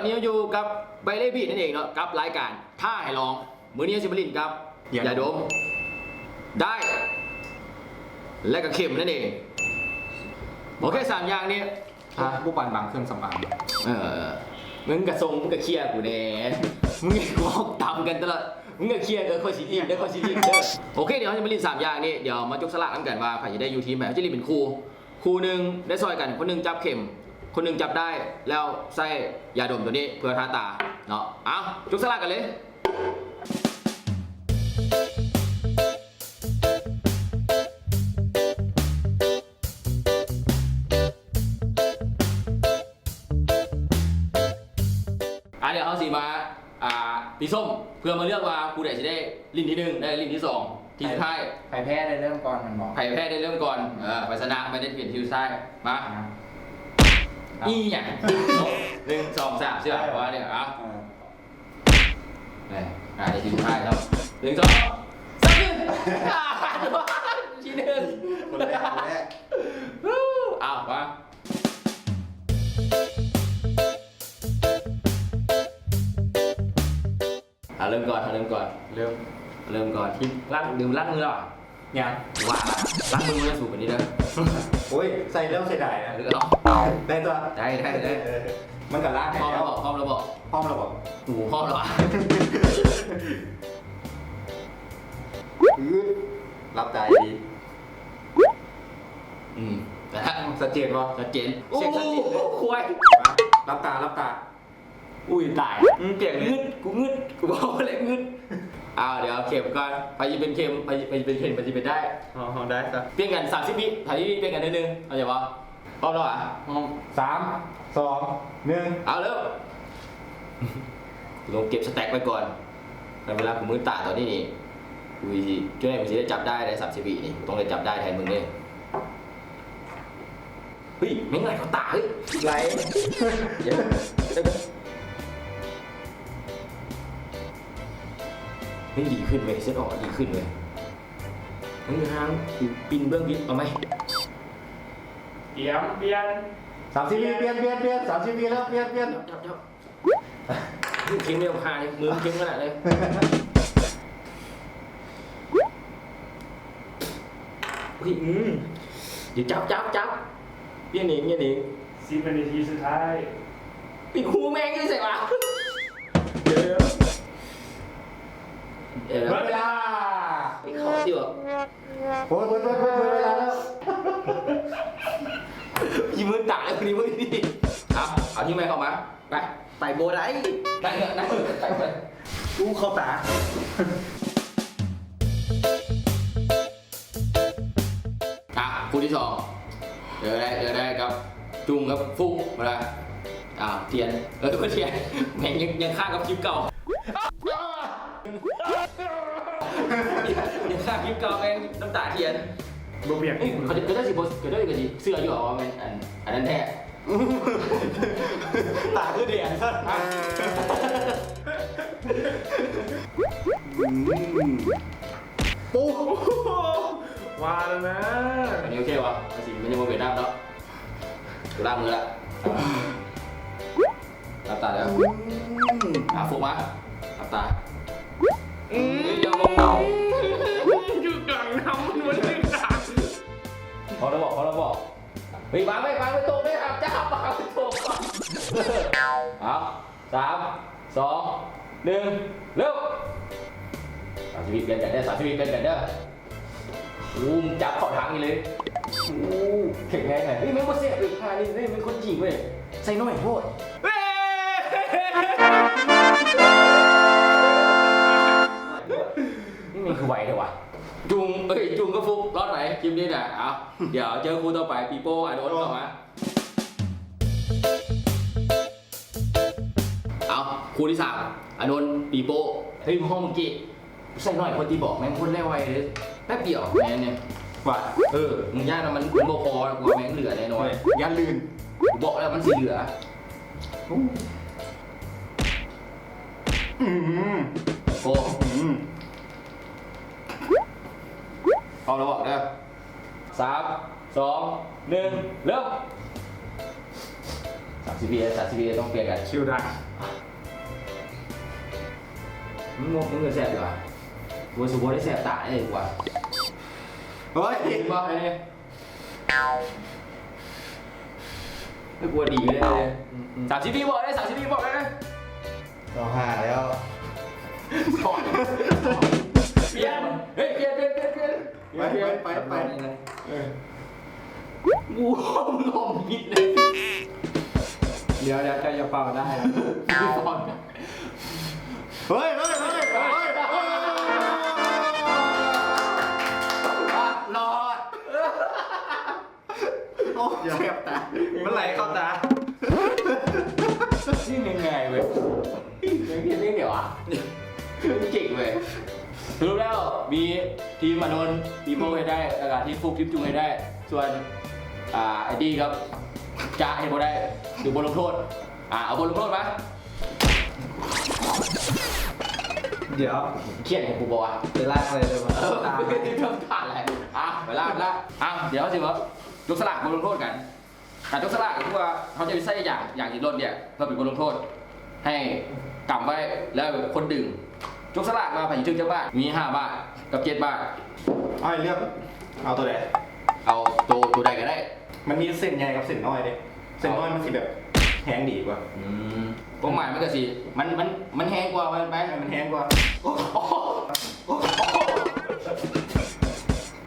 ນີ້ເຮົາຢູ່ກັບໄບເລບີດນັ້ນເອງເນາະ ກັບລາຍການທ້າໃຫ້ລອງ. ມື້ນີ້ເຮົາຊິມາຫຼິ້ນກັບ ຢາ ຢາດົມ ດ້າຍ ແລະກະເຂັມນັ້ນເອງ. ໂອເຄ ສາມຢ່າງນີ້ ຮະ ບໍ່ປານບາງເຄື່ອງສຳອາງ. ເອີ ມຶງກະສົ່ງ ມຶງກະເຄຍກູແດ່ ມຶງກະອອກຕາມກັນຕະຫຼອດ. ມຶງກະເຄຍ ເອີ ຂ້ອຍຊິຫຼິ້ນເດີ ຂ້ອຍຊິຫຼິ້ນເດີ. ໂອເຄ ດຽວເຮົາຈະມາຫຼິ້ນສາມຢ່າງນີ້ ດຽວມາຈົກສະຫຼາກນຳກັນວ່າໃຜຊິໄດ້ຢູ່ທີມໃດ. ເຮົາຈະຫຼິ້ນເປັນຄູ່ ຄູ່ໜຶ່ງໄດ້ຊ່ອຍກັນ ຄົນໜຶ່ງຈັບເຂັມ ຄົນໜຶ່ງຈັບດ້າຍ ແລ້ວໃຊ້ຢາດົມໂຕນີ້ເພື່ອທາຕາເນາະ. ເອົາ ຈົກສະຫຼາກກັນເລີຍ. ອ່າ ດຽວເຮົາຊິມາ ອ່າ ປີສົມ ເພື່ອມາເລືອກວ່າຜູ້ໃດຊິໄດ້ຫຼິ້ນທີໜຶ່ງ ແລະຫຼິ້ນທີສອງ ທີສຸດທ້າຍ. ໃຜແພ້ໄດ້ເລີ່ມກ່ອນແມ່ນບໍ່? ໃຜແພ້ໄດ້ເລີ່ມກ່ອນ ເອີ ໃຜຊະນະແມ່ນໄດ້ເປັນທີສຸດທ້າຍ. ມາ ອ່າ ອີ່ຫຍັງ ໜຶ່ງ ສອງ ສາມ ຊິວ່າ ເອີ ວ່າເດ້ ເອົາ ເອີ ນີ້ ອ່າ ໄດ້ທີສຸດທ້າຍແລ້ວ ໜຶ່ງ ສອງ ສາມ ສີ່ ອ່າ ທີໜຶ່ງ ຄົນແລກ ຄົນແລກ. ເອົາ ມາ ອ່າ ເລີ່ມກ່ອນ ເຮົາເລີ່ມກ່ອນ ເລີ່ມ ເລີ່ມກ່ອນ. ທີ່ລ້າງ ດື່ມລ້າງມືແລ້ວຫວາ? ຍັງ. ວ່າລ້າງມືແລ້ວສູບອັນນີ້ເດີ. ໂອ້ຍ ໃສ່ແລ້ວເສຍດາຍນະ. ເອີ ເອົາ ໄດ້ຕົວະ ໄດ້ ໄດ້ ໄດ້. ເອີ ມັນກະລ້າງໃຫ້ແລ້ວ. ພ້ອມແລ້ວບໍ? ພ້ອມແລ້ວບໍ? ໂອ້ ພ້ອມແລ້ວຫວາ? ອື ຫຼັບຕາດີ. ອືມ ຊັດເຈນບໍ່? ຊັດເຈນ. ໂອ້ ສຽງຊັດເຈນເລີຍ. ໂອ້ ຄວາຍ. ມາ ຫຼັບຕາ ຫຼັບຕາ. ອຸ້ຍ ຕາຍ. ອືມ ປຽກເລີຍ. ງຶດ ກູງຶດ ກູເວົ້າແລ້ວງຶດ. ເອົາ ດຽວເຂັມກ່ອນ ໃຜຊິເປັນເຂັມ ໃຜ ໃຜຊິເປັນເຂັມ ໃຜຊິເປັນດ້າຍ. ເຮົາ ເຮົາໄດ້ຊະ. ປ່ຽນກັນສາມສິບວິ ໃຜໄດ້ປ່ຽນກັນເທື່ອໜຶ່ງ ເຂົ້າໃຈບໍ່? ພ້ອມແລ້ວຫວາ? ພ້ອມ ສາມ ສອງ ໜຶ່ງ ເອົາ ເລີ່ມ. ກູຕ້ອງເກັບສະແຕັກໄວ້ກ່ອນ ໃນເວລາກູມືດຕາຕອນນີ້ນີ້ ກູຊິ ຈົນກວ່າກູຊິໄດ້ຈັບດ້າຍໄດ້ສາມສິບວິນີ້ ກູຕ້ອງໄດ້ຈັບດ້າຍແທນມຶງເດ້. ເຮີ້ຍ ແມ່ງໄຫຼເຂົ້າຕາເຮີ້ຍ ໄຫຼ. ເຮີ້ຍ ດີຂຶ້ນເວີຍ ເຊັດອອກດີຂຶ້ນເວີຍ. ເຮີ້ຍ ຫາງ ປິ່ນເບື້ອງຜິດ ເອົາໃໝ່. ຕຽມ ປ່ຽນ ສາມສິບວິ ປ່ຽນ ປ່ຽນ ປ່ຽນ ສາມສິບວິແລ້ວ ປ່ຽນ ປ່ຽນ. ເຄັງແນວພານີ້ ມືເຄັງຂະໜາດເລີຍ. ອຸ້ຍ ອືມ ດຽວຈັບ ຈັບ ຈັບ ປ່ຽນເອງ ປ່ຽນເອງ. ສິບວິນາທີສຸດທ້າຍ. ປີກຫູແມ່ງຢູ່ໃສຫວາ? ດຽວ ເອີ ເບິດເວລາ. ໄປເຂົ້າຊິຫວາ? ໂອ້ຍ ເບິດ ເບິດ ເບິດ ເບິດເວລາແລ້ວ. ຍິງມືຕາຍແລ້ວນີ້ເວີຍ. ເອົາ ເອົາທີມໃໝ່ເຂົ້າມາ. ໄປ ໄປບໍ່ໄດ້ ໄປເຖາະນະ ໄປ ໄປ. ອູ້ ເຂົ້າຕາ. ອ່ະ ຄູ່ທີສອງ ເດີໄດ້ ເດີໄດ້ກັບຈຸງກັບຟຸກ ມາລະ. ອ່າ ທຽນ ເອີ ບໍ່ທຽນ ແມ່ງຍັງ ຍັງຄ້າງກັບຄລິບເກົ່າ ຍັງຄ້າງຄລິບເກົ່າ ແມ່ງນ້ຳຕາທຽນ. ບໍ່ປຽກ ເອີຍ ເຂົາເຈົ້າ ເຂົາເຈົ້າຊິບໍ່ ເຂົາເຈົ້າກໍຊິເຊື່ອຢູ່ວ່າແມ່ນອັນ ອັນນັ້ນແທ້. ຕາຄືແດງຊັ້ນ. ອືມ ໂອ້ ວ່າແລ້ວນະ. ອັນນີ້ໂອເຄບໍ່? ພາສີມັນຍັງບໍ່ເປັນນ້ຳເນາະ. ລ້າງມືລະ. ຫຼັບຕາເດີ. ອືມ ອ່າ ຟຸກມາ. ຫຼັບຕາ. ອືມ ເອີຍ ຢ່າມອງເຂົາ ຢູ່ກາງນ້ຳ ມັນບໍ່ໄດ້ກາງ. ພໍແລ້ວບໍ່? ພໍແລ້ວບໍ່? ເຮີ້ຍ ວາງໄວ້ ວາງໄວ້ໂຕະໄດ້ ຫ້າມຈັບ ວາງໄວ້ໂຕະ. ເອົາ ສາມ ສອງ ໜຶ່ງ ເລີ່ມ. ສາມສິບວິປ່ຽນກັນເດີ ສາມສິບວິປ່ຽນກັນເດີ. ໂອ້ ຈັບເຂົ້າທາງນີ້ເລີຍ. ໂອ້ ແຂງແຮງນະ. ເຮີ້ຍ ແມ່ງບໍ່ແຊບເລີຍ ທ່ານີ້ເລີຍ ແມ່ງຄົນຈີນເວີຍ. ໃສ່ໜ້ອຍໂພດ. ນີ້ແມ່ງຄືໄວແທ້ຫວາ? ຈຸງ ເອີຍ ຈຸງກັບຟຸກ ລອດໄປຄລິບນີ້ນະ. ເອົາ ດຽວເຈີຄູ່ຕໍ່ໄປ ປີໂປ້ ອາໂນນ ເຂົ້າມາ. ເອົາ ຄູ່ທີສາມ ອານົນ ປີໂປ້. ເຮີ້ຍ ຫ້ອງເກະ ໃສ່ໜ້ອຍໂພດຕິ ບອກແມ່ງຄົນແລ້ວໄວເລີຍ ແປັບດຽວ. ແມ່ນ ຫວາ? ເອີ ມຶງຢ້ານວ່າມັນ ມັນບໍ່ພໍ ກູວ່າແມ່ງເຫຼືອແນ່ນອນ. ຢ້ານລື່ນ ກູບອກແລ້ວມັນຊິເຫຼືອ. ອືມ ໂອ້ ອືມ ເອົາລະບອກເດີ. ສາມ ສອງ ໜຶ່ງ ເລີ່ມ. ສາມສິບວິ ສາມສິບວິ ຕ້ອງປ່ຽນກັນ. ຄິວໄດ້. มันบ่ มันก็แซ่บอยู่ว่ะ กูว่าสิบ่ได้แซ่บตาเด้กูว่า โอ้ย บ่ ไอ้นี่ กูว่าดีอยู่เด้ อืม อืม สามสิบวิบอกได้ สามสิบวิบอกได้ เอาห้าแล้ว เปลี่ยน เฮ้ย เปลี่ยน เปลี่ยน เปลี่ยน เปลี่ยน ไป ไป ไป ไป เออ โอ้โห มึงออกมิดเลย เดี๋ยว เดี๋ยว เจ้าอย่าเป่าได้ เฮ้ย เฮ้ย เฮ้ย เฮ้ย เฮ้ย รอด โอ้ แสบตา มันไหลเข้าตา นี่ง่ายๆเว้ย เรื่องเดียวอ่ะ เจ๋งเว้ย สรุปแล้วมีทีมอานนท์ People เฮ็ดได้ แล้วก็ทีมฟลุก ทีมจุงเฮ็ดได้ ส่วน อ่า ไอ้ตี้กับจ๊ะเฮ็ดบ่ได้ ถือบทลงโทษ อ่า เอาบทลงโทษมา เดี๋ยว เครียดของกูบ่วะ ไปลากเลยเลยวะ เออ ตาม ไปทำท่าอะไร อ่ะ ไปลากละ อ่ะ เดี๋ยวสิว่า ยกสลากบทลงโทษกัน กານຈັບສະຫຼາກກໍຄືວ່າເຮົາຈະໄປໃສ່ຢາງ ຢາງຕິດລົດເນຍ ເພື່ອເປັນບົດລົງໂທດ ໃຫ້ກຳໄວ້ ແລ້ວຄົນດຶງ. ຈັບສະຫຼາກວ່າໃຜຊິຖືກຈັກບາດ ມີຫ້າບາດກັບເຈັດບາດ. ເອົາໃຫ້ເລືອກ ເອົາໂຕໃດ? ເອົາໂຕ ໂຕໃດກໍໄດ້. ມັນມີເສັ້ນໃຫຍ່ກັບເສັ້ນນ້ອຍເດ້. ເສັ້ນນ້ອຍມັນຊິແບບແຮງດີກວ່າ. ອືມ ຄວາມໝາຍມັນກໍຊິ ມັນ ມັນ ມັນແຮງກວ່າວ່າໄປ. ເອີ ມັນແຮງກວ່າ. ໂອ້ໂຫ ໂອ້ໂ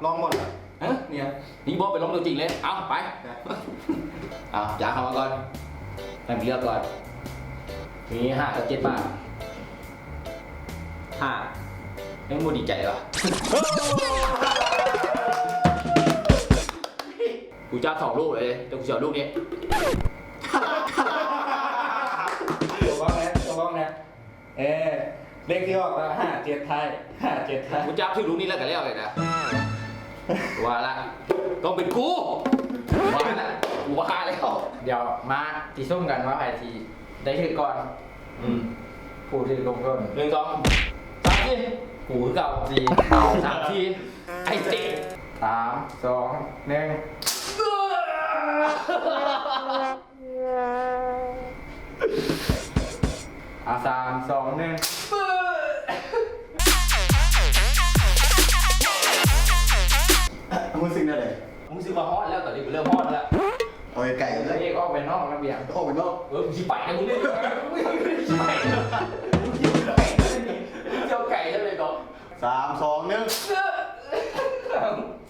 ຫ ລອງບໍ່ລະ? ຮະ? ເນຍ ນີ້ບໍ່ໄປລົງຕົວຈິງເລີຍ. ເອົາ ໄປ ເອົາ ຈ້າເຂົ້າມາກ່ອນ ໃຫ້ເລືອກກ່ອນ ມີຫ້າກັບເຈັດບາດ. ຫ້າ ຍັງບໍ່ດີໃຈວະ. ກູຈັບສອງລູກເລີຍ ແຕ່ກູຊິເອົາລູກນີ້. ລະວັງນະ ລະວັງນະ. ເອີ ເລກທີ່ອອກກໍຫ້າເຈັດທ້າຍ ຫ້າເຈັດທ້າຍ. ກູຈັບຖືກລູກນີ້ແລ້ວກໍແລ້ວເລີຍນະ. ວ່າລະ ຕ້ອງເປັນກູ ວ່າລະ ວ່າແລ້ວ. ດຽວມາຊິຊຸ່ມກັນວ່າໃຜຊິໄດ້ຖືກກ່ອນ. ອືມ ຜູ້ຖືກລົງໂທດ ໜຶ່ງ ສອງ ສາມ ສີ່ ກູຄືເກົ່າ. ສີ່ ສາມ ສີ່ ໄອ້ເຈັດ. ສາມ ສອງ ໜຶ່ງ. ອ່າ ສາມ ສອງ ໜຶ່ງ. ຮູ້ສຶກແນວໃດ? ຮູ້ສຶກວ່າຮ້ອນແລ້ວ ຕອນນີ້ກູເລີ່ມຮ້ອນແລ້ວ. ເອົາໄກໆເລີຍ ອອກໄປນອກລະບຽງ ອອກໄປນອກ. ເອີ ຊິໄປນະມຶງນີ້ ຊິໄປ ຊິໄປ ຊິໄປ. ສາມ ສອງ ໜຶ່ງ.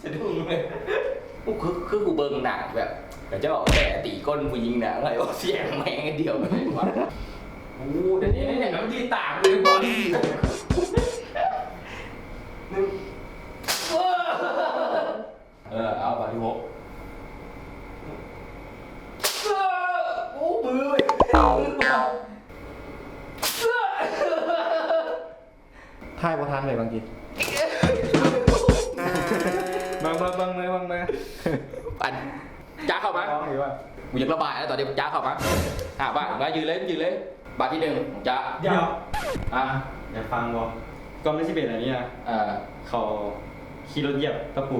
ສະດຸ້ງເລີຍ. ໂອ້ ຄື ຄືກູເບິ່ງໜັງແບບ ເຂົາເຈົ້າແຕ່ຕີກົ້ນຜູ້ຍິງນະ ໃຫ້ອອກສຽງແມ່ງດຽວກັນເລີຍວ່າ. ໂອ້ ດຽວນີ້ ດຽວນີ້ ດຽວນີ້ ມັນຕີຕາມເລີຍບໍ່. ໜຶ່ງ ເອີ ເອົາບາດທີຫົກ. ໂອ້ ມືເວີຍ ມື. ຖ່າຍບໍ່ທັນເລີຍບາງທີ. ເບິ່ງ ເບິ່ງ ເບິ່ງເລີຍ ເບິ່ງເລີຍ. ອັນ ຈ້າເຂົ້າມາ ຮ້ອງຢູ່ວ່າ ກູຢາກລະບາຍແລ້ວຕອນນີ້. ຈ້າເຂົ້າມາ ຫ້າບາດ ມາຢືນເລີຍ ຢືນເລີຍ. ບາດທີໜຶ່ງ ຈ້າ. ດຽວ ອ່າ ຢາກຟັງບໍ່? ກ່ອນມັນຊິເປັນອັນນີ້ນະ ເອີ ເຂົາຂີ່ລົດຢຽບຕະປູ.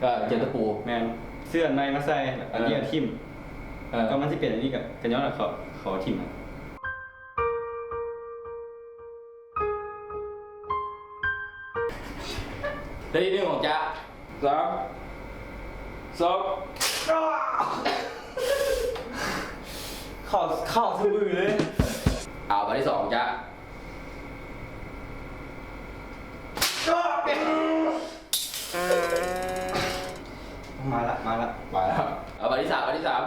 ເອີ ຢຽບຕະປູ ແມ່ນ. ຊື້ອັນໃໝ່ມາໃສ່ ເອີ ອັນນີ້ຖິ້ມ. ເອີ ກ່ອນມັນຊິເປັນອັນນີ້ ກໍ ກໍຍ້ອນວ່າເຂົາ ເຂົາຖິ້ມ. ໄດ້ໜຶ່ງຂອງຈາ ສາມ ສອງ ເຂົ້າ ເຂົ້າສະບືເລີຍ. ເອົາ ບາດທີສອງຂອງຈາ ມາລະ ມາລະ ມາລະ. ເອົາ ບາດທີສາມ ບາດທີສາມ.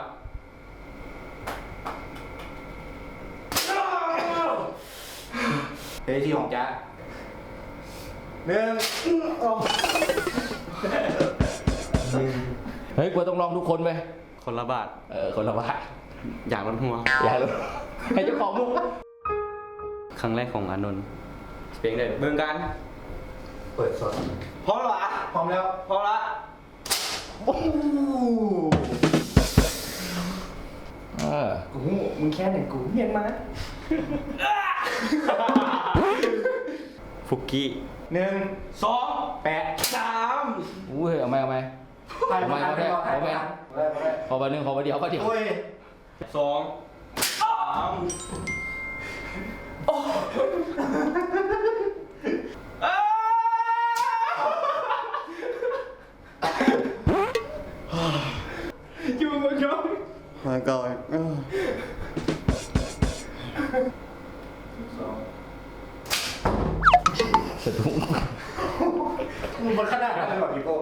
ເຮີ້ຍ ທີ່ຂອງຈາ ໜຶ່ງ ສອງ ເຮີ້ຍ ກວ່າຕ້ອງລອງທຸກຄົນເວີຍ. ຄົນລະບາດ ເອີ ຄົນລະບາດ. ຢາກລົດຫົວ ຢາກລົດ ໃຫ້ເຈົ້າຂອງລູກ. ຄັ້ງແລກຂອງອານົນ. ເປັນໃດ ເບິ່ງກັນ ເປີດສົດ. ພ້ອມແລ້ວຫວາ? ພ້ອມແລ້ວ ພ້ອມລະ. ໂອ້ ເອີ ກູຮູ້ ມຶງແຄ້ນຫຍັງ ກູຮຽນມາ. ຟຸກກີ້ ໜຶ່ງ ສອງ ແປດ ສາມ. ໂອ້ຍ ເອົາໃໝ່ ເອົາໃໝ່ ເອົາໃໝ່ ເອົາໃໝ່ ເອົາໃໝ່. ຂໍບາດໜຶ່ງ ຂໍບາດດຽວ ບາດດຽວ. ໂອ້ຍ ສອງ ສາມ. ໂອ້ ໂອ້ ແລ້ວກໍ ເອີ ສະດຸ້ງ. ມັນຂະໜາດນັ້ນເລີຍຫວາ ພີ່ໂປ້?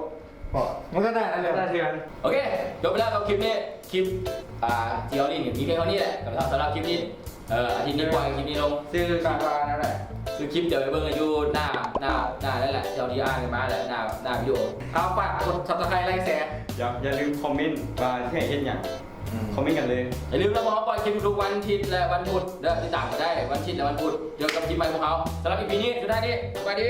ບໍ່ ມັນຂະໜາດນັ້ນເລີຍ. ສະເທືອນ. ໂອເຄ ຈົບໄປແລ້ວກັບຄລິບນີ້. ຄລິບ ອ່າ ທີ່ເຮົາຫຼິ້ນມີພຽງເທົ່ານີ້ແຫຼະ. ສຳລັບ ສຳລັບຄລິບນີ້ ເອີ ອາທິດນີ້ປ່ອຍຄລິບນີ້ລົງ. ຊື່ ຄິດວ່ານັ້ນແຫຼະ ຄືຄລິບ ດຽວໄປເບິ່ງຢູ່ໜ້າ ໜ້າ ໜ້ານັ້ນແຫຼະ ທີ່ເຮົາທີ່ອ່ານກັນມາແຫຼະ ໜ້າ ໜ້າວິດີໂອ. ເອົາ ຝາກກົດ Subscribe Like Share. ຢ່າ ຢ່າລືມຄອມເມັນວ່າຊິໃຫ້ເຮັດຫຍັງ. ອືມ ຄອມເມັນກັນເລີຍ. ຢ່າລືມນະ ເພາະເຮົາປ່ອຍຄລິບທຸກວັນທິດ ແລະ ວັນພຸດເດີ. ຕິດຕາມກັນໄດ້ວັນທິດ ແລະ ວັນພຸດ. ເຈີກັນຄລິບໃໝ່ຂອງເຮົາ. ສຳລັບ ອີ ພີ ນີ້ສຸດທ້າຍນີ້ ສະບາຍດີ.